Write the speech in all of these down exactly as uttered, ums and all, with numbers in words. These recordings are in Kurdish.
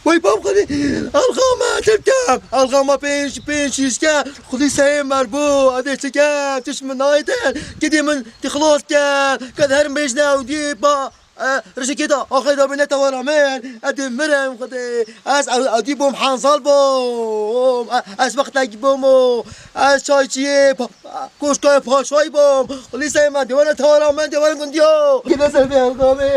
Wey bab xwedî, elxama çi bikem? Elxama pênc, pênc şîşke, xwedî seyê mer bû, edê çi kem, çiş min naytin. Gidî min tî xilas kem, ked her mêjne ew dî ba, e, rişikê de axê de bine tewara min, edê mirim xwedê. Ez ew, ew dî bûm henzal bûm, e, ez wextekî bûm û ez çayçiyê pa-, koşkayê paşayî bûm. Xwedî seyê mer dêwane tewara min, dêwane gundiyo. Gide ser vê elxamê.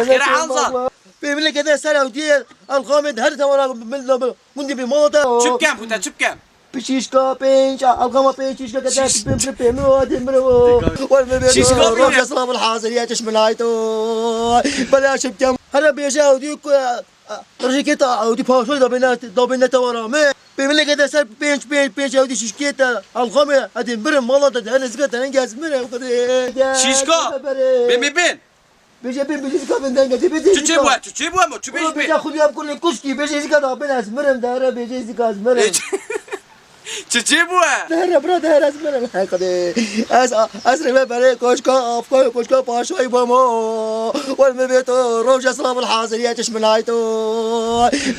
Xêre henzal. Pêmilê kete ser ew diyê, elxamê di her tewara min, min, min, gundî bê mala te. Çi bikem ku te, çi bikem? Şîşka pênc, elxama pênc şîşka kete, Şîş- pêmilê, pêmilê, hadi mirov. Wal me bê Şîşka to, bîne. Roja silav hazir ya çeşminay to. Bela çi bikem? Here bêje ew diyê ku, e, e, rejekê ta ew dî paşoy da bêne, da bêne tewara me. Pêmilê kete ser pênc, pênc, pênc ew dî şîşkê te, elxamê, hadi mirim, mala te, her zika te ne gez mirim, xwedê. Şîşka. Bê me bên. Bêje bê, bêje zika bin denge, bêje zika. Çi çê bûye, çi çê bûye mo, çi bêj bê? Bêje xulya bi kulê kuşkî, bêje zika da bin ez mirim, de here bêje zika ez mirim. Çi çê bûye? De here bira, de here ez mirim. Hey xwedê. Ez, ez rêve berê koşka, afkoy, koşka paşayî bûmo. Wal me bê to, roja silav hazir ya çeşminay to.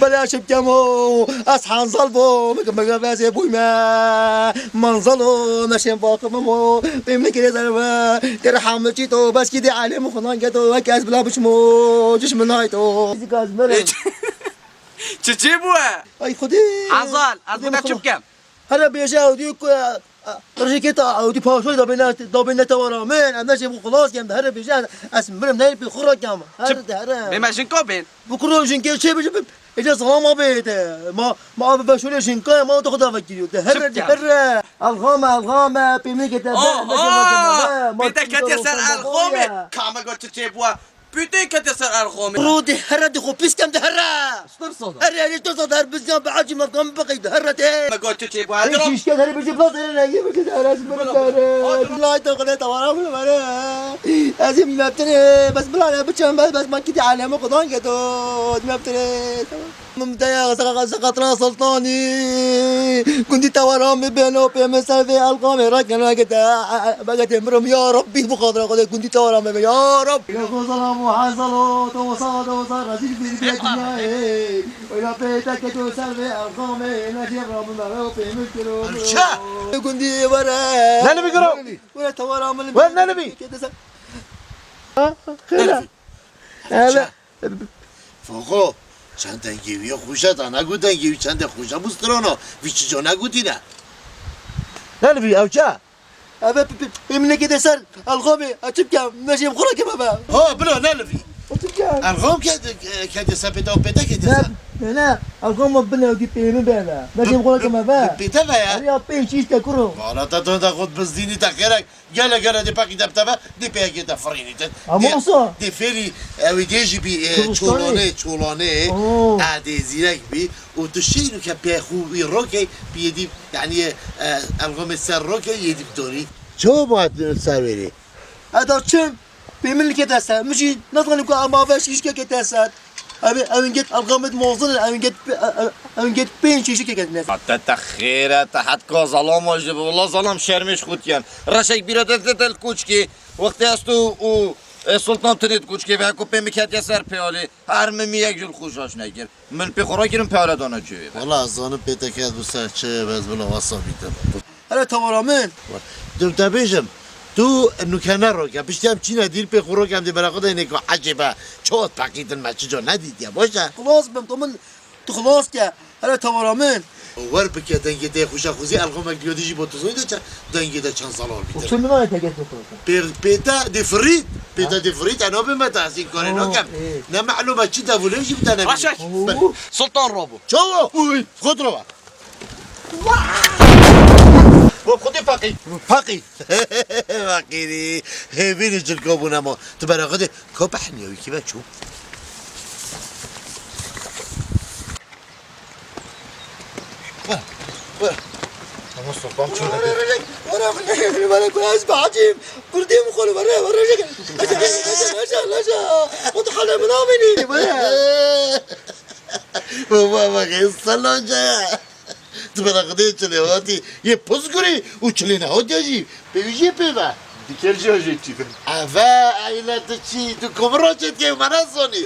Bela çi bikem o, ez henzal bûm, min, min, min, ez ê bûyme. Manzalo, meşên baqimim o, pê min kirê zerve, kirê hamilçî to, beskî dê alê min xunan geto, wek ez bila biçim o, çiş min nayto. Zî gaz mire. Çi çê bûye? Ay xwedê. Hazal, ez Xwedê bûka min çi xwe-, bikem? Here bêje ew dî ku, e, e, rejekê ta ew dî paşoy da bêne, da bêne tewara min, em neşê xwe xilas kem, de here bêje ez mirim, ne pê xwe rakem. Here de here. Bê me jinka bên. Bi kuro jinkê çê bêje, bê, êca zalama bê de. Ma, ma abi veşolê jinka ya, ma da xwe da vekiriyo. De here, de here. Elxame, elxame, pêmê kete. Aha! Pê te ketiye ser elxame. Ka me got çi çê bûye. Pê te ketiye ser elxame. Ro de here, de xwe pîs kem de here. Stor soda. Here, here, stor soda, her bizyan bi acî mevkan biqey de here de. Me got çi çê bûye. Şîşke here, bêje bla here, ne, ye bêje here, ez mirim here. Lay to xile tawara min here. Ez ê meftirê, bes bila ne biçem, bes, bes ma kî di aleme xudan gedo, meftirê. Min te ya zeqa-, zeqatra sultanî, gundî tewara min bêno pê min ser vê elqamê rakeno, ege te, ege te mirim ya Rabbî, bi xatira Xwedê gundî tewara min be ya Rabbî. Ya xozala muhazalo, to wasa, to wasa rezîl bir bir dinyayê. Oyla pê te ke to ser vê elqamê, ne jê Rabbî me ve pê min kiro. Erşe! Gundî were. Ne li bigiro? Were tewara min. Were ne li bi? Ke te ser. Ha? Xêra. Hele. Foko, çend dengê wî ye xweş e, ta negot dengê wî çend e xweş e, bû strana, vî çi ca negotîne. Ne li vî, ew çi? Eve p-, p-, pêmilekê de ser, elxamê, e, çi bikem, meşê bi xwe re keme be. Ha, bila, ne li vî. E, çi bikem? Elxam ke-, ke-, kete ser pê te, pê te kete ser. Ne, ne, ne, elxam ma bine, ew dî pêmin be be. Meşê bi xwe re keme be. Pê te ve ya. Her ya pênc şîş te kuro. Valla te, te, te xwe bizdînî te xêrek. Gele, gele, dê peqî te bi te ve, dê peyekê te firînîtin. Ama dê, olsa. Dê fêrî, ew ê dê jî bî, e, Kurdistanê. Çolanê, çolanê, Oo. E, dê zîrek bî. Û tu şîr û ke pê xû wî rokey, piyê dî, yanî, e, elxamê ser rokey, yê dî bi dorî. Çawa ma ser wêrê? Eda çim, pê min like te ser. Min jî nezanî ku ema ve şîşke ke te ser. Ew ê, ew ê get elxamê mozin in, ew ê get, ew, ew, ew ê get pênc şîşikê ketine. Te, te xêr e, te hetka zalama jî bi. Wela zalam şermê ji xwe diyen. Reşek bîra te, te, te li koçkê. Wextê ez tu û, e, Sultan tinê di koçkê ve, ku pê min ketiye ser peyalê. Her min mi yek jî li xwe şaş nekir. Min pê xwe rakirin peyale dana civê ve. Wela ez zanim pê te ket bi ser çi, ez bila wasa bîtim. Hele tewara min. Tu te bêjim, tu nuke ne roke. Piştî em çîne dîr pê xwe roke, em dê bera xwe de nêko ecêbe. Çawa peqîtin me çi ca nedîtiye, baş e? Xilas bim, tu min, tu xilas ke. Hele tewara min. Wer bike dengê te xweşa xwezî, elxamek diyo dijî bo tu zoy de çe, dengê de çend zalal bîtin. Çi min ayê te gel tu. Pê, pê te dê firît, pê te dê firît, eno bê me te ez înkarê nakem. Ne me'lûme çi devûlê jî bi te ne. Raşek. Sultan Rabo. Çawa? Uy, xwe rava. Bo xwedê feqîr. Feqîr. Feqîrî. Hêvînî cilka bûne ma. Tu bera xwedê ka behniya wî kî ve çû. Were, were. Ama Sultan çû. Were, were, were, were, were, ez behecîm. Kurdê min xwe li were, were, were. Leja, leja, leja, leja. O tu hale min avênî. Were. Baba, bak, salonca ya. Tu bera xwedê çilê hatî, yê pizgurî û çilê nehotiya jî, pê wî jî pê ve. Dikel jî jê çî bin. Eve, eyle tu çî, tu komiro çê dikey, me nezanî.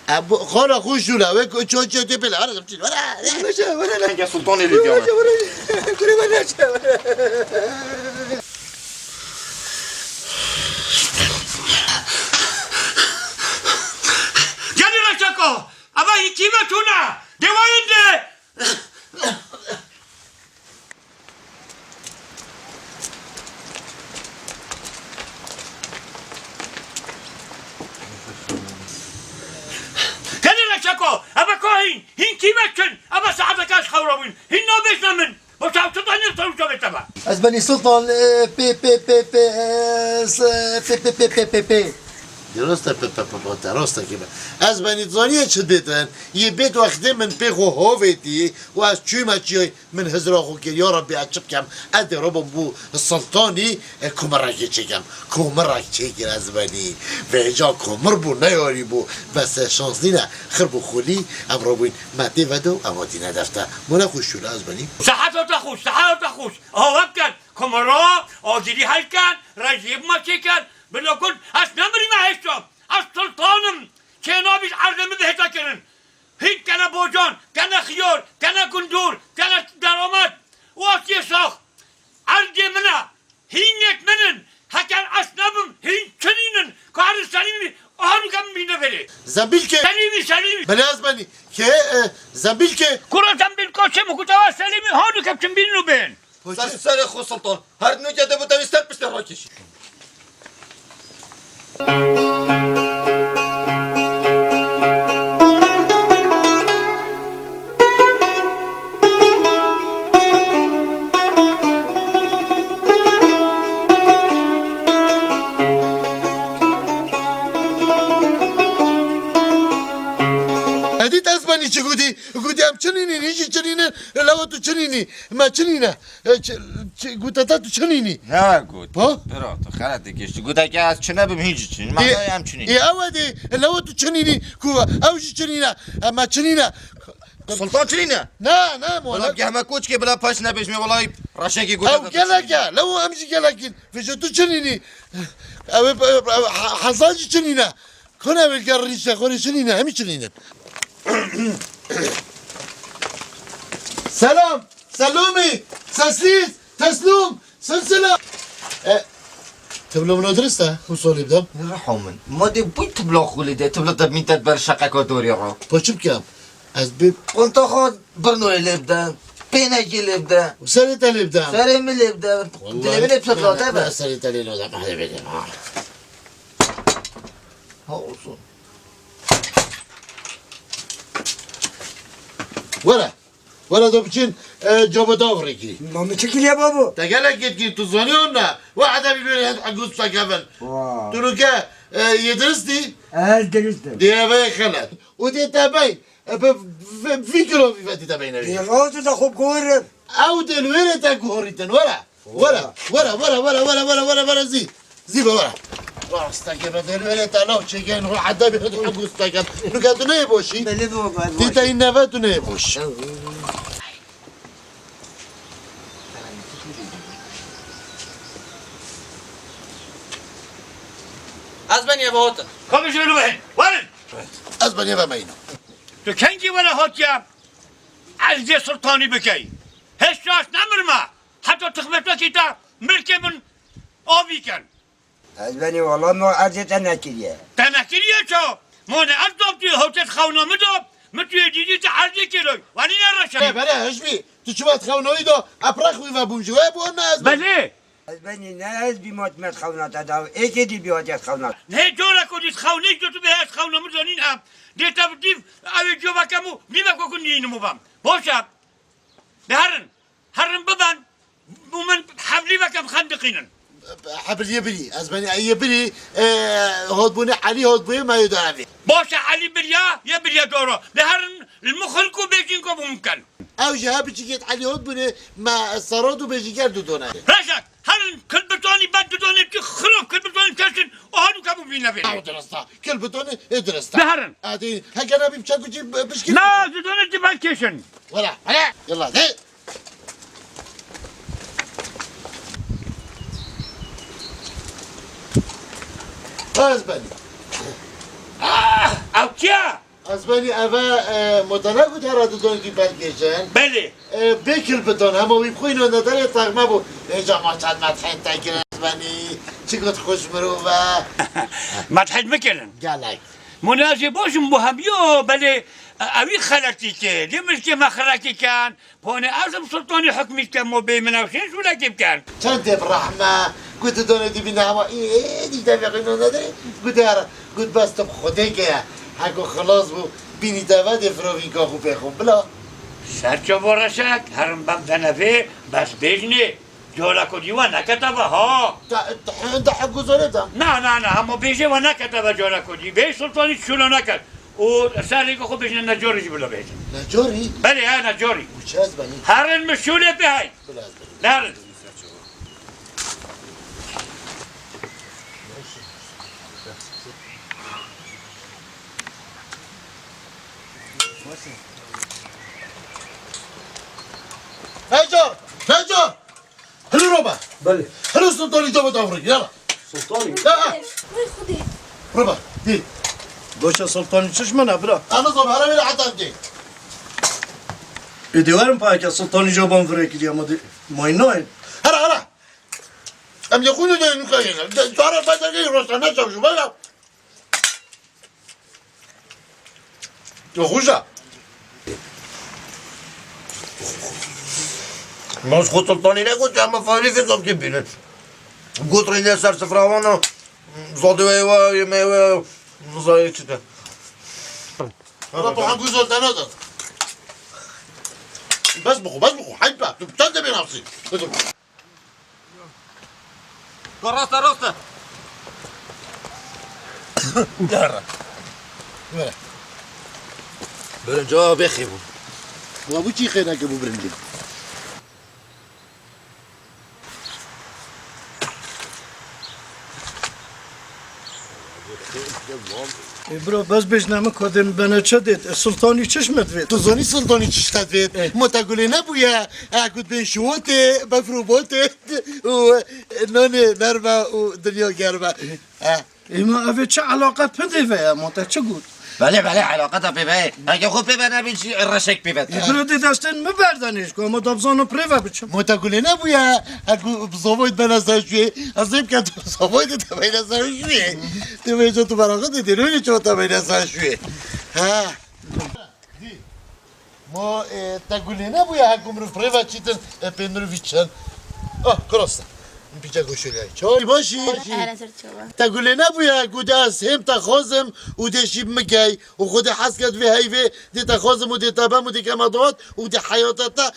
E, bu, xala xwe şûle, wek ço ço tê pêle, were, were, were. Neşe, were, ne. Gel Sultan Elî diyor. Were, were, were, were, neşe, were. Gelin aşağı. Ama hikime tuna. Devam edin. Gelin aşağı. Ama koyun. Hin kime çün. Ama saate kaç kavramayın. Hin ne beşlemin. Bu çavuşu da ne çavuşu be tamam. Ez benî Sultan, e, pê, pê, pê, pê, e, s-, pê, pê, pê, pê, pê, pê. Derosta pê, pê, pê, pê, derosta kime. Ez benî zanî çi bêtin. Yê bêt wextê min pê xwe hovêtî û ez çûme çiyayê. Min hizra xwe kir, ya Rabbî, ez çi bikem? Ez dê robim bo Sultanî, e, komirekê çêkim. Komirek çêkir ez benî. Vêca komir bû, neyarî bû. Bes, e, şans nîne. Xir bû xulî, em robûyn. Me tê vedo, em hatîne defte. Mone xwe şûle ez benî. Seheta te xweş, seheta te xweş. Aha, wek ken. Komira, agirî hel ken, rejiyê bi me çêkin. Bila gund, ez nemirîme hêşta. Ez Sultan im. Çênabî erdê min bihête kirin. Hîn kene bocan, kene xiyar, kene gundor, kene deramet. Û ez yê sax. Erdê min e. Hîn yek min in. Heker ez nebim, hîn çi nînin. Karin Selîmî, aha nûke min bîne verê. Zembîlkê. Selîmî, Selîmî. Belê ez benî. Kê, e, zembîlkê. Kuro zembîlko çi min kutewa Selîmî, ha nûke çim bînin û bên. Ser serê xwe Sultan. Her nûke de bi tevî ser piştê rakêşî. Edît ez benî çi gotî? Gotî em çi nînî, hîn jî çi nînin, lewa tu çi nînî, me çi nîne. E, ç-, ç-, gote te tu çi nînî? Ne got? Ha? Bira, tu xelet dikî. Tu gote ke ez çi nebim, hîn jî çi nînim. Ê, em çi nînin? Ê, ew e dê, lewa tu çi nînî, ku ew jî çi nîne, em çi nîne. Sultan çi nîne? Ne, ne, Wala mola. Gehme koçkê bila paş nebêjmê, wala reşekî gote te. Ew gelek e, lewa em jî gelek in. Vêca tu çi nînî? Ew, ew, ew, ha-, Hezan jî çi nîne? Kone ew ger rîşe, xorê çi nîne, hemî çi nîne. Selam, Selûmî, Seslîz, Teslûm, Silsila. E, tiblo min o dirist e, hûn solî bidem. Reho min. Ma dê bûy tiblo xulî de, tiblo te mîn te ber şeqeka dorî ro. Po çi bikem? Ez bi Qonta xwe birnoyê lê bide, pênekê lê bide. Serê te lê bidem. Serê min lê bide. Dilê min ê tiblo te be. Serê te lê lo de, hadi bidem. Ha. Ha olsun. Were. Were do biçin, e, coba dav rêkî. Ma min çi kiriye babo? Te gelek yet kir, tu zanî hon ne? Wehede bir böyle hend aguz çekevin. Wa. Tu nuke, e, yê diristî? Ez diristim. Diye ve xelet. O diye te bey, e, be, ve, vî kilo vî vetî te bey nevi. Diye razı da xop gorim. Ew dê li wêrê te guhorîtin, were. Were, were, were, zî. Zî be, were. Rasteke be, dê li wêrê te law çêkin, ro edebî xwe dû gusteke. Nuke tu neyê boşî. Belê be, be, Tî te yî neve tu neyê boş. Ez benî eve hatin. Kapı şöyle bakayım. Varın. Ez benî eve meyno. Tu kengî were hatiye? Ez dê sultanî bikey. Hêşta ez nemirme. Heta tixbetekî te milkê min avî ken. Ez benî wala ma erdê te nekiriye. Te nekiriye ça? Ma ne ez dap tu hewtet xewna min da, min tu yê dîdî te erdê kêroy. Wanî ne reşe. Ê, bere, hişbî. Tu çima xewna wî da, eprek wî ve bûn ji we bû ne ez. Belê. Ez benî ne ez bî ma tu me xewna te da. Êkê dî bî hatiye xewna. Ne cara ku dî xewnê tu tu be ez xewna min zanîn em. Dê te bi dîv ew ê covek em û nîvek ku nînim û bam. Boş e. Biherin. Herin biben. Û min hevlî vekem xendiqînin. Hebil yê birî. Ez benî yê birî, e, hotbûnê Elî hotbûyê me yê dayavê. Baş e, Elî biriya, yê biriya dora. Lê herin li min xilk û bêjîn ku bû min ken. Ew jî he biçîkêt Elî hotbûnê me serot û bêjîger dudone. Reşek, herin kilbitanî ben dudonê tu xirop kilbitanî kesin û hanu kemû bîne bêrê. Ew dirista. Kilbitanî ê dirista. Biherin. Adî, heke nebî biçek û çî bişkî. Na, dudonê tu ben kesin. Wala, hele, yalla, de. Ez benî. Ah, ew kî ye? Ez benî eve, e, modela ku dera didon ki belkêşin. Belê. E, bê kil bidon, hema wî bixwîno nedarê texme bû. Êca ma çend medhên te kirin ez benî. Çi got xweş mirov e. Medhên bikirin. Gelek. Mona jê baş in bo hemiyo, belê, e, ewî xeletî ke. Lê milkê me xeletî ken. Ponê ez im sultanî hukmî ke mo bê min ew şên şûlekê biken. Çend dê bi rehme, got didonê dibîne hema, ê, ê, dî devê xwe nane de, got dera, got bes tu bi Xwedê ke, heko xilas bû, bînî deve dê firovînka xwe pê xwe bila. Serçe bo Reşek, herim bem denevê, bes bêjnê, cola ku dî we nekete ve ha. Te, te hende hek guzare dem. Na, na, na, hema bêjê we nekete ve cola ku dî. Bê sultanî şûlo neket. Û serê ku xwe bêjne necorî jî bila bêjin. Necorî? Belê, he, necorî. Û çi ez benî? Herin min şûlê pê hey. Bila ez benî. Nerin. Neco! Neco! Hilo roba! Belê. Hilo sultanî coba tavrik, yala. Sultanî? Ya, ha. Vay Xwedê. Roba, dî. Goşa sultanî çişmana, bira. Ana zor, hara bile hatan dî. Ê dê werin payke sultanî coban vire kiriye ama dê. Maynayn. Hara, hara. Em yekûnî de nûka yene. De, tu hara fazla gey rosta, ne çavşu, baya. Tu xweş e. Mas xwe sultanî negot, em farî fizam kê bînin. Got rêne ser sifra wana, zadê we wa, yemê we, zayê çi de. Ama bu hangi zor tane de. Bes bu, bes bu, haypa, tu çend de bir hapsi. Dur. Dur, rasta, rasta. Yara. Yara. Birinci awa bêxê bû. Wa bu çî xêneke bû birinci. Ê bira, bes bêjne min, kadê min bene çi dêt? Sultanî çiş me divêt? Tu zanî sultanî çiş te divêt? Eh. Mota gulê nebûye, e, ku dibên şiwotê, befrûbotê û nanê nerme û dinya germe. Eh. Ê ma evê çi eleqet pidê ve ye? Mota çi got? Belê, belê, eleqeta pê ve ye. Heke xwe pê ve nebîn jî reşek pê ve. Ê bira dê destên min berdenêj ku ama da bizanim pirê ve biçim. Mota gulê nebûye, e, ku bi zavayt bene ser şûyê. Ez ê bikem tu bi zavayt de te beyne ser şûyê. Dê vêca tu beraxet dê dê nûnê çawa te beyne ser şûyê. Ha. Dî. Ma, e, te gulê nebûye, hek ku mirov bi rê ve çîtin, e, pê mirovî çin. Ah, kirasta. Min pîçek goşê lê. Çawa? Başî? Ere ser çawa? Te gulê nebûye, ku dê ez hêm te xwazim û dê şî bi min gey û xwe dê hez ket vê heyvê, dê te xwazim û dê te bem û dê keme dawet û dê heyata te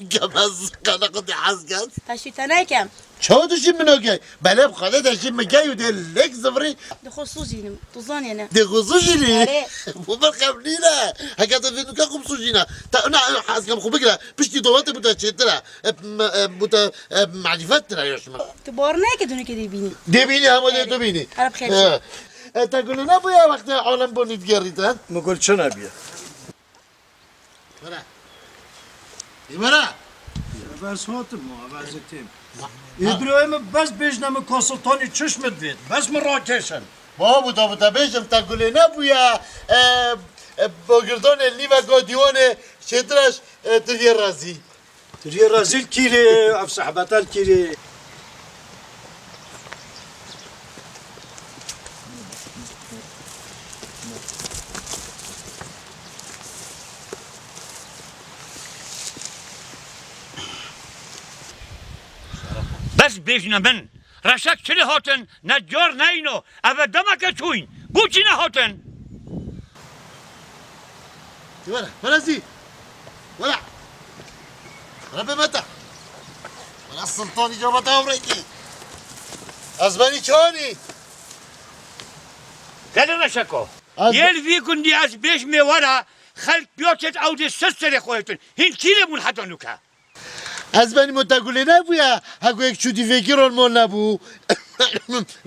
keme zikana xwe dê hez ket. Te şî te nekem. Çawa tu jî min o gey? Belê bi Xwedê de jî min gey û dê lêk zivirî. Di xwe sûjînim, tu zanî ne. Dê xwe sûjînî? Erê. Bu bir xev nîne. Heke te vê nuka xwe bisûjîne. Te, na, hez kem xwe bigire. Piştî dawetê bu te çêtir e. E, me, e, bu te, e, marîfet tira ya şima. Tu bar neke tu neke dê bînî. Dê bînî, hema dê tu bînî. Erê, bi xêr. E, e, te gulê nebûye wextê alem bonî digerîtin? Min gul çi nebûye? Were. Ê were. Eve ez hatim, eve ez ê têm. Ê bira, ê min bes bêjne min ka Sultanî çiş min divêt. Bes min rakêşin. Baba, bu da, bu da bêjim te gulê nebûye, e, e, bagirdanê lîveka dîwanê çêtir e, e, tiriyê rezîl. Tiriyê rezîl kîrê, ev sehbetel kîrê. Bes bêjne min, Reşek çi lê hatin, ne car neyno, eve demeke çûyn, bû çi nehatin? Were, were zî. Were. Were bê mete. Were Sultanî cama te ew rêkî. Ez benî çanî. Gelê Reşeko. Ez Yê li vî gundî ez bêjmê were, xelk biya çêt ew dê sir serê xwe hêtin. Hîn kî lê bûn heta nûke? Ez benî mota gulê nebûye, heko yek çû dîvekî ron mol nebû.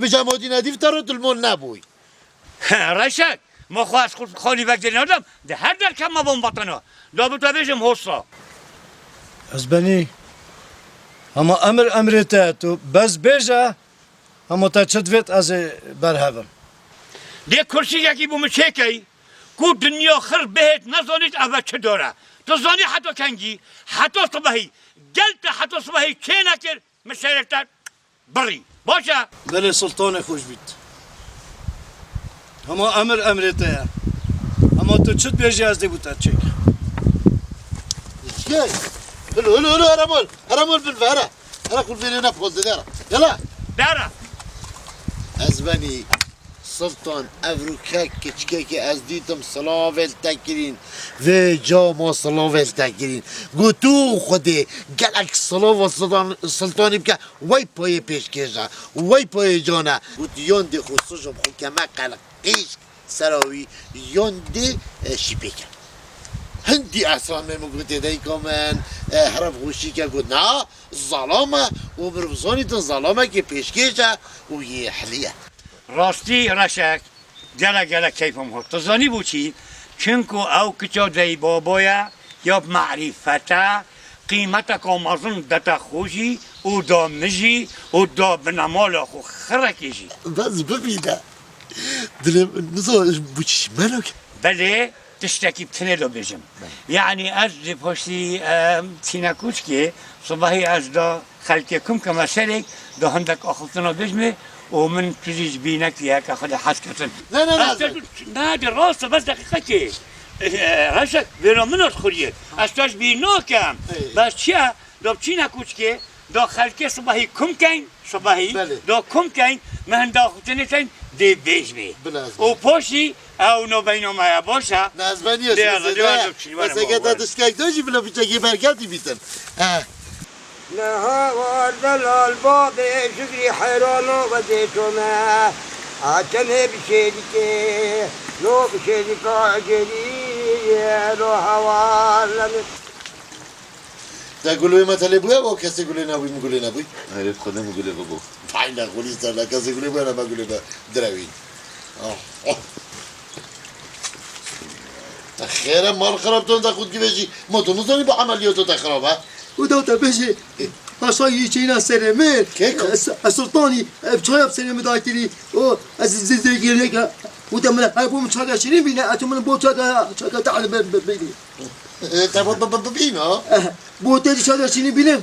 Vêca modî nedîv te ro tu li mol nebûy. Reşek, ma xwe ez xwe xalî vek dê nadem, di her derke me van vatena. Da bi te bêjim hosta. Ez benî, hema emir emrê te, tu bes bêje, hema te çi divêt ez ê berhevim. Dê kursîkekî bo min çêkey, Ku dinya xir bihêt nezanît eve çi dor e. Tu zanî heta kengî, heta sibehî. Gel te heta sibehî çê nekir, min serê te birî. Baş e? Belê Sultanê xweş bît. Hema emir emrê te ye. Hema tu çi dibêjî ez dê bo te çêk. Gel. Hulu, hulu, hulu, here bol. Here bol bin ve, here. Here xwe vêrê ne poz dide, here. Yala. Dere. Ez benî Sultan, ev rûkek kiçikekê ez dîtim, silavê li te kirîn. Vê cama silavê li te kirîn. Got, tu Xwedê gelek silava Sultan, Sultanî bike, wey payê pêşkêş e, wey payê can e. Got, yan dê xwe sijim xwe keme qelqîş sera wî, yan dê, e, şîpê ke. Hindî esramê min gotê, dayika min, e, here bi xweşî ke, got, na, zalam e û mirov zanîtin zalamekê pêşkêş e û yê hilî ye. Rastî Reşek, gelek gelek keyfa min hat. Tu zanî bo çi? Çunku ew kiça dey baba ye, ya bi merîfet e, qîmeteka mezin dete xwe jî û da min jî û da binemala xwe xirekê jî. Bes bibîne. Dilê min niza bo çi ji melok. Belê, tiştekî bi tinê de bêjim. Belê. Yanî ez li paştî, em, çîna kûçkê, sibehî ez da xelkê kum keme serek, da hindek axiftina bêjmê û min tu jî ji bîr nekiriye ke Xwedê hez ketin. Ne, ne, ne, Ez te ne. Ne, de rast e, bes deqîqekê. E, e, Reşek, vêra min ot xuriyê. Ez te ji bîr nakem. Hey. Bes çi ye? Da çîna kûçkê, da xelkê sibehî kum keyn, sibehî, Belê. Da kum keyn, min hinda xwe tinê keyn, dê bêjmê. Bila ez Û paşî, ew nobeyna me ye, baş e? Ne, ez benî, Dê ez Allah, dê Allah, dê çî, were, seke were. Te tiştkek do jî bila piçekî berketî bîtin. He. Ne hawar delal babê şikrî heyrana wezê çome. A çemê bi şêrikê, no bi şêrika ecelî, no hawar leme. Te gulê me telê bûye, o kesê gulê nebûy, min gulê nebûy. Hayret, xwedê min gulê bibû. Vay ne gulî ser ne kesê gulê bûye, ne me gulê be direwî. Oh, oh. Te xêre mal xirab ton de xud givêjî. Ma tu nizanî bu emeliyatı te xirab ha? Û da te bêjê, paşa yî çêna serê min. Kek? E, s-, e, sultanî, e, çaya bi serê min dakirî. O, ez zê-, zê-, zêgirneke. Û te min, e, bû min çaka şirîn bîne, e, tu min bo çaka, çaka te be, be, bînî. E, te bi, bi, bi, bi, bîna? Eh, bo te jî çaka şirîn bînim.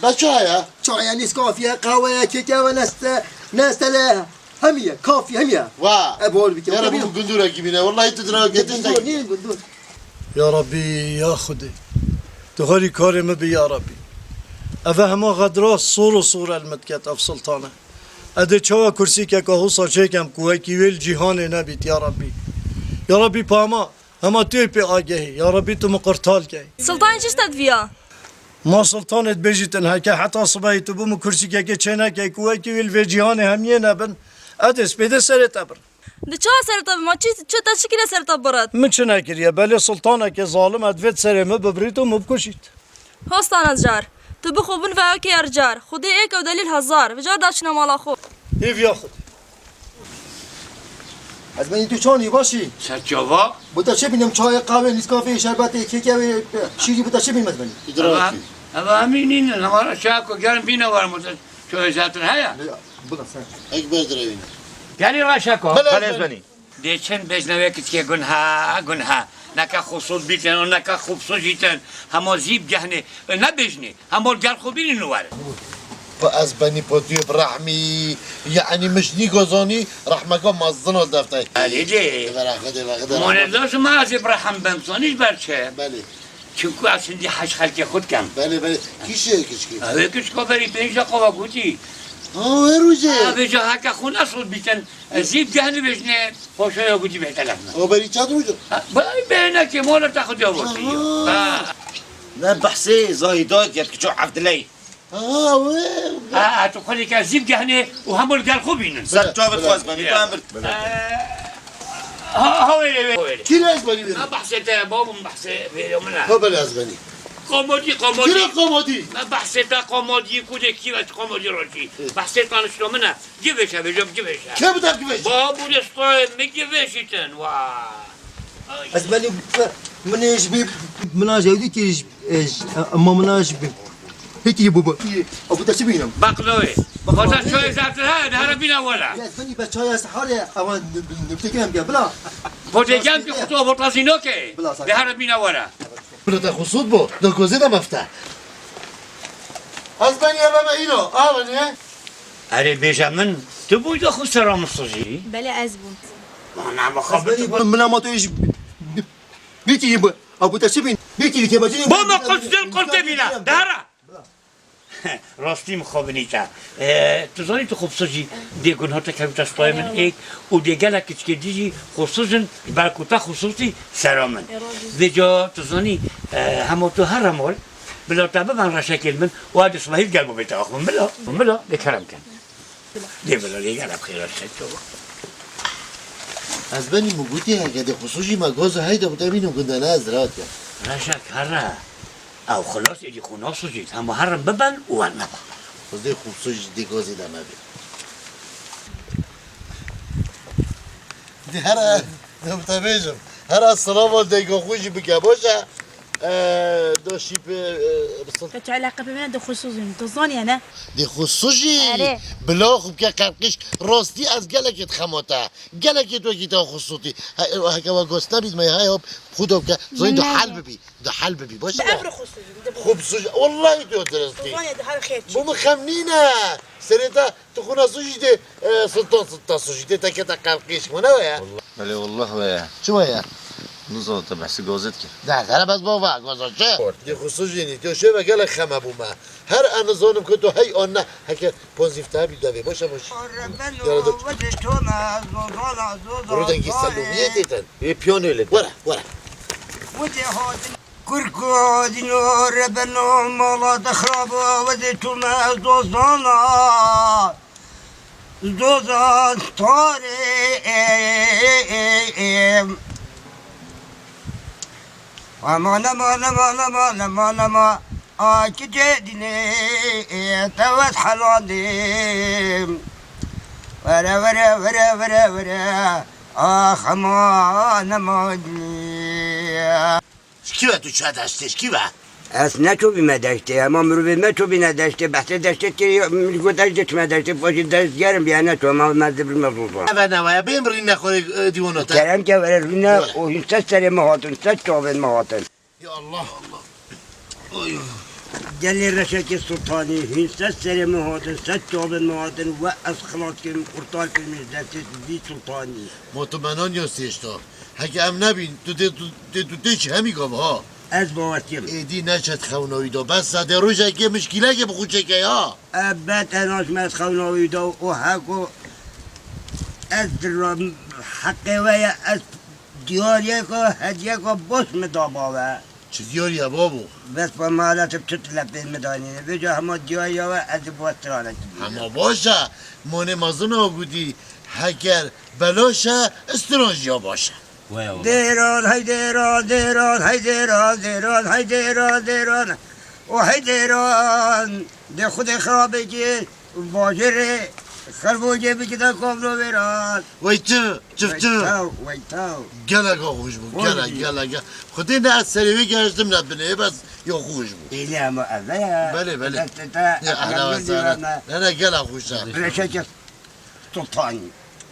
Be çaya? Çaya, Nescafe ye, qehwe ye, keke ve neste, nestele, hemiye, kafî, hemiye. Wa. E, bol bike. Yara bu gundurekî bîne. Wallahi tu dira getin. Gundur, niye gundur? Ya Rabbî, ya Xwedê, tu herî karê min bî, ya Rabbî. Eve hema xedra sor û sor el min diket ev sultane. Ez dê çawa kursîkeka hosa çêkem ku wekî wê li cîhanê nebît, ya Rabbî. Ya Rabbî, pama, hema tu yê pê agehî, ya Rabbî, tu min qurtal key. Sultanê çi ji te diviya? Ma sultanê dibêjîtin, heke heta sibehî tu bo min kursîkekê çênekey ku wekî wê li vê cîhanê hemiyê nebin, ez dê spêdê serê te birim. Di çawa serê te bi ma çi, çi te çi kiriye serê te biret? Min çi nekiriye, belê sultanekê zalim e divêt serê min bibrît û min bikuşît. Hostana car, tu bixwe bin ve ewkê yer car, Xwedê êk ew delîl hezar, vêcar daçine mala xwe. Hêviya Xwedê. Ez benî tu çanî başî? Serçava. Bi te çi bînim çayê, qahwê, Nescafeyê, şerbetê, kekewê, şîrî bi te çi bînim ez benî? Eva, eva hemî nînin, hema çaya ku germ bîne werim, çayê zertir heye? Bila sen. Ekber direwîne. Gelî Reşeko. Bila ez benî. Dê çend bêjne wê kiçikê gunha, gunha. Neke xwe sod bîtin û neke xwe bisojîtin. Hema zî bi gehnê, e, nebêjnê. Hema li gel xwe bînin û werin. Pa ez benî pa tu yê bi rehmî. Yanî min ji nîka zanî rehmeka mezin a deftay. Elê dê. Vera xwe dê, vera xwe dê. Monê lazim e ez ê bi rehm bim, zanî ji ber çi? Belê. Çimku ez hindî hej xelkê xwe dikem. Belê, belê. Kî şê kiçikê? Ew ê kiçika berî pênc deqa we gotî. Ha, wê rojê. Ha, vêca heke xwe nesot bîtin. Ez zî bi geh nibêjinê, paşa ya gotî bê telef me. O berî çend roja? Ha, berî bê nekê, mola te xwe diya gotî. Aha. Ha. Ne behsê Zahîdat ya kiço Evdiley. Ha, wê. Ha, tu xwedê ke zîv gehnê û hemû li gel xwe bînin. Ser çavê xwe ez benî, tu emir. Ha, ha, wê, wê, wê. Kî ez benî wê? Me behsê te, babim behsê vêrê min e. Ha, belê ez benî. Komodî, komodî. Kî re komodî? Me behsê te komodî, ku de kî ve komodî rojî. Hı. Behsê tanişto min e. Givêşe, vêjom givêşe. Kê bi te givêşe? Babû de stoyê min givêşîtin, wa. Ez benî, min ê ji bî, min a jewdî kî ji E, j-, e, ma min a ji bi-, hêkî bû bû. Ew bi te çi bînim? Baqlawê. Baqlawê. Xweza çayê zertir heye, dihera bîna wela. Ya, ez benî be çaya sehar e, ewa n-, n-, nuktekî em ke, bila. Potê gem ki xwe tu avotazî noke. Bila, sakin. De here bîna were. Bila te xusût bo, do gozê de mefte. Ez benî eve me îro, a benî. Erê bêje min, tu bûy de xwe sera min sojî? Belê ez bûm. Mana mixabin. Bila ma tu iş bitî bu. Abu te çi bîn? Bitî bitî bacı. Bo me qut dil qut de bîna. De here. Rastî mixabinî te. E, tu zanî tu xwe bi sojî dê gunha te kevî te stayê min êk û dê gelek kiçikê dî jî xwe sojin ji ber ku te xwe sojî sera min. Vêca tu zanî, e, hema tu here mal, bila te biben reşekê li min û hadi sibehî gel bibê te axivin. Bila, bila, dê kerem kin. Dê bila, dê gelek xêr reşek to. Ez benî min gotî heke dê xwe sojî me goza heyda bi te bînim gundane ez rahat ya. Reşek here. Ew xilas êdî xwe nasuzît, hema herin biben û werneba. Xwedê xwe bisuzît, dê gazê de mebe. Dê here, dê bi te bêjim. Here silava dêga xwe jî bike, baş e? E, do şî bi, e, bi sil- Te çi eleqe bi min e, dê xwe suzîm. Tu zanî ne? Dê xwe suzî. Erê. Bila xwe bike qerqiş. Rastî ez gelekê dixema te. Gelekê tu wekî te xwe sutî. He, heke we gost nebît me, hay hop, xwe do bike. Zanî do hel bibî. Di hel bibî, baş e? Bi evre xwe sujî, di xwe. Xwe bi sujî, wellahî tu dirist î. Tozanê di her xêr çi. Bu min xem nîne. Serê te, tu xwe ne sujî dê, e, sultan, sultan sujî dê, te kete qelqîş, bu ne we ye? Belê, wallah we ye. Çi we ye? Nizanim, te behsê gazê dikir. Ne, dere bes bava, gaza çi? Dê xwe sujînî, tu şeve gelek xeme bû me. Her e nizanim ku tu hey an ne, heke Ponzî fitah bî devê, baş e, baş. Yara dur. Rûdengî Selûmiyê têtin. Ê piyanê li. Were, were. Kurko dino rebeno mala de xirabo wezê tu me zozana. Zoza tarê. Aman, aman, aman, aman, aman, aman. A kicê dînê, tewet helandê. Were, were, were, were, were. Ax, aman, aman. Ji kî ve tu çûye deştê, ji kî ve? Ez neçûbîme deştê, hema mirovê me çûbîne deştê, behsê deştê kiriye, min got ez jî çime deştê, paşê deştgerim bîye neçû, hema me dibirme zozan. Eve newe ye, bê min rîne xwe, e, dîwana te. Kerem ke were rîne, were. Û hîn sed serê me hatin, sed çavên me hatin. Ya Allah Allah. Oy, oy. Gelê Reşekê Sultanî, hîn sed serê min hatin, sed çavên min hatin, we ez xilas kirim, qurtar kirim ji destê vî sultanî. Ma tu menan ya sêşta. Heke em nebîn, tu tê, tu tê, tu tê çi hemî gav ha? Ez bawer kim. Êdî neçet xewna wî da. Bes sedê rojekê mişkîlekê bi xwe çêke ya. Ebet enaş me ez xewna wî da û heko ez dira heqê we ye, ez diyariyeka hediyeka baş mi da bawe. Çi diyariye babo? Bes ba maalesef tu lepê mi danîne. Vêca hema diyariya we ez ê bo stranekî bînim. Hema baş e. Monê mezin a gotî, heker belaş e, stran jî ya baş e. Vay Allah. Dêran, hey dêran, dêran, hey dêran, dêran, hey dêran, dêran. O hey dêran. Dê xudê xirabê kir. Bajêrê xervocê bikide kovro vêran. Wey çi, çiv çi. Wey taw, wey taw. Gelek xweş bû, gelek, gelek, gelek. Xwedê ne ez serê wê gehiştim ne binê, bes ya xweş bû. Êlê hema eve ya. Belê, belê. Destê te, ya, ehla ve sehla. Ne, ne, gelek xweş e. Reşekê Sultanî.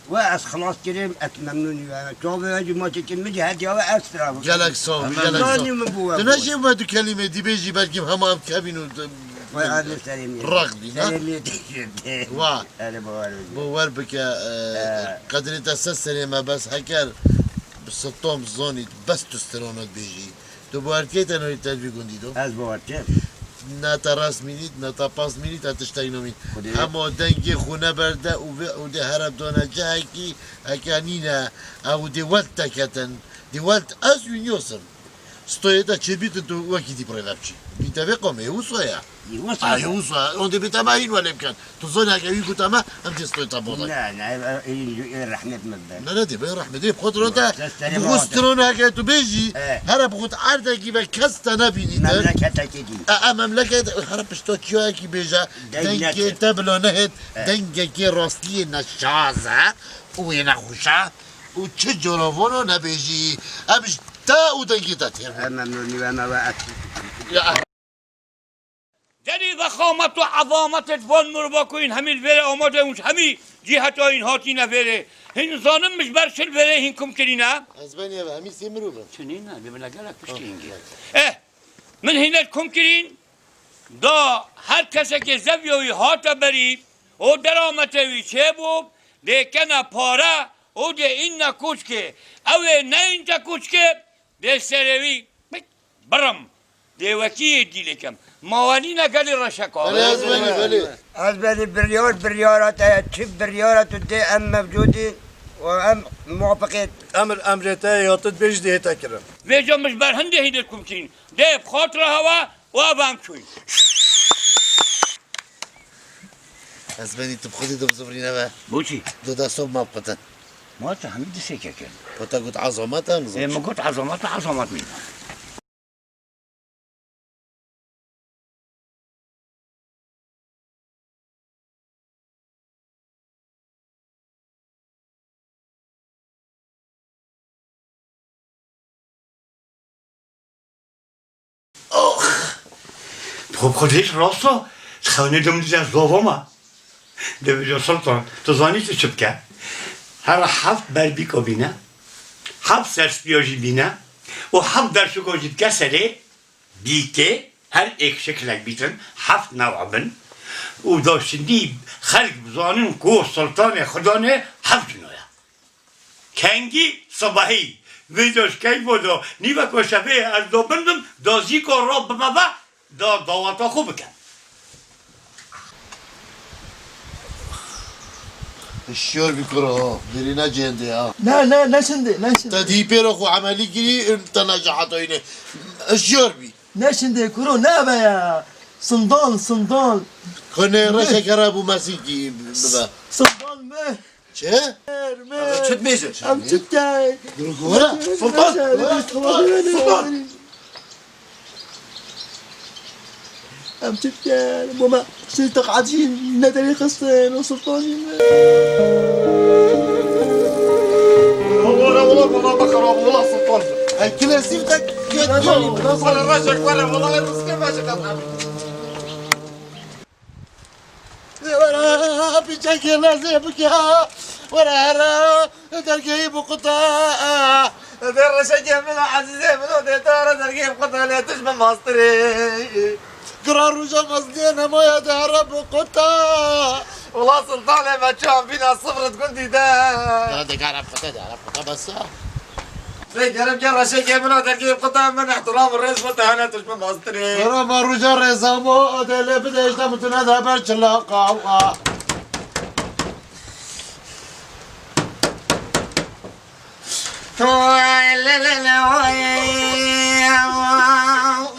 We ez xilas kirim, ez memnûnî we. Çavê we jî ma çêkin, min jî hediya we ez sira bikim. Gelek sax bî, gelek sax. Zanî min bû we. Tu neşê me du kelîmê dî bêjî, belkî hema em kevîn û Vay, hadi serê min. Rex bî, ne? Serê min têkilê. Wa. Erê, bawer bike. Bawer bike, e, qedrê te sed serê me bes heker bi sitom zanît, bes tu strana dibêjî. Tu bawer dikey te nayê te vî gundî do? Ez bawer dikim. Ne te rast mînît, ne te pas mînît, te tiştek namîn. Xwedê. Hema dengê xwe neberde û vê û dê here dane cihekî heke nîne, ew dê welt te ketin. Dê welt ez û niyos im. Stoyê te çêbîtin tu wekî dî bi rê ve biçî. Bî te vê qomê, wisa ye. Yê wisa. Ay, wisa. Ondê bê te me hîn welê bikin. Tu zanî heke wî gote me, em dê stoyê te bozay. Ne, ne, e, e, e, rehmet me be. Ne, ne, dê be rehmet. Dê bi xwe dira te. Bi xwe strana heke tu bêjî, eh, here bi xwe erdekî ve kes te nebînî te. Memleketekî dî. E, e, memleket, here pişta çiyayekî bêje, dengê te bila nehêt, eh, dengekê rastiyê ne şaz e, û yê ne xweş e, û çi caravana nebêjî. Em ji te û dengê te têr bûn. Em memnûn nî, em ew e. Ya. Gelî vexamet û ezametê van mirova ku yên hemî li vêrê amade û hemî Cî heta hîn hatîne vêrê. Hîn zanin min ji ber çi li vêrê hîn kom kirîne? Ez benî ev hemî sê mirov in. Çi nîne, bê min gelek tiştî hîn gê. Eh, min hîn ê kom kirîn, da her kesekê zevya wî hate berî, û deramete wî çêbû, dê kene pare û dê înne koçkê. Ew ê neyînte koçkê, dê serê wî birim. Dê wekî yê dîlê kem. Ma we nîne gelî reşeka. Belê, ez benî, belê. Ez benî biryar, biryara te ye. Çi biryara tu dê em mevcûdîn û em muwafiqê. Emir emrê te ye, ya tu dibêjî dê hête kirin. Vêca min ji ber hindê hînê kom kirîn. Dê bi xatira hewa û ev em çûyîn. Ez benî tu bi xwedî dibizivîne ve. Boçî? Du dest û ma biqitin. Ma tu hemî dişê kekin. Pota got azamet em zor. Ê, min got azamet, azamet nîne. Oh! Xwe bi xwe dihêj rasta, xewnê de min dîte zava me. Dibêje Sultan, tu zanî tu çi bike? Here heft berbîka bîne, heft serspiya jî bîne û heft derşika jî dike serê bîkê, her êk şikilek bîtin, heft newa bin û da şindî xelk bizanin ku Sultanê Xudanê heft cino ye. Kengî sibehî, vêca ji keyfo da, nîveko şevê ez da bindim, da zîka ra bime ve, da daweta xwe bikin. Hişyar bî kuro, ha, derî ne cêndê ha. Ne, ne, ne şindê, ne şindê. Te dî pêra xwe emelî kirî, te ne cehata yîne. Hişyar bî. Ne şindê kuro, ne be ya. Sindan, sindan. Xwe ne reşeke re bû mesîkî bibe. Sindan mi? Çi? Çi dibêje? Em çi dikey? Dur, were. Sultan, were, Sultan, Sultan. Em çi dikey? Bo me sî teqecî ne derê xistin û Sultan jî ne. Were, were, were, were, were, Sultan. Ey, klasîk tek. Were, were, were, were, were, were, Were, pîçekê nezê bike, were here dergehî biquta. Dê reşekê min û ezîzê min û dê te re dergehî biquta, lê tu ji min mastirî. Gira roja mezliyê nemaya de here biquta. Wela Sultanê me çav bîna sifret gundî de. Ya de here biquta, de here biquta bes ya. Lê gerek ya reşekê min a dergê quta min ihtiram û rêz bo te hene tu ji min mastirê. Were ma roja rêza mo, o dê lê bide işte min tu nede ber çila qawa. Toy lê lê lê oy,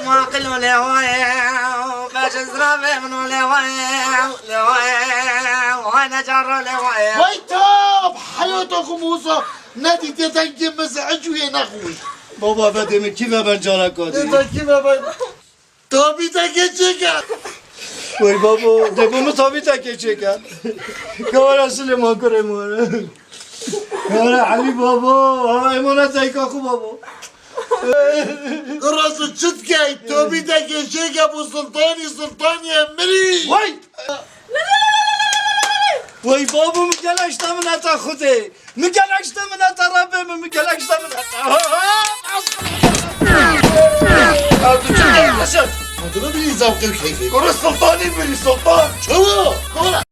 ma qilo lê oy, beşizra ve min o lê oy, lê oy, oy ne carro lê oy. Vay tab, hayata kumusa. Nedî tê dengê min zehicûyê nexweş. Baba vedê min kî ve ben careka dî. Dê te kî ve ben. Tabîtekê çêke. Wey babo, dê bo min tabîtekê çêke. Kawara Silêman kurê min. Kawara Elî babo, hava emaneteyka xwe babo. Kurazo çi dikey? Tabîtekê çêke bo sultanî, sultanî emirî. Wey! Wey babo, min gelek ji te mineta Xwedê. Min gelek ji te mineta Rebbê min, min gelek ji te mineta. Ew tu çi dikey Reşet? Adına bir izam keyfê. Kuru sultanî biri sultan. Çawa? Kura.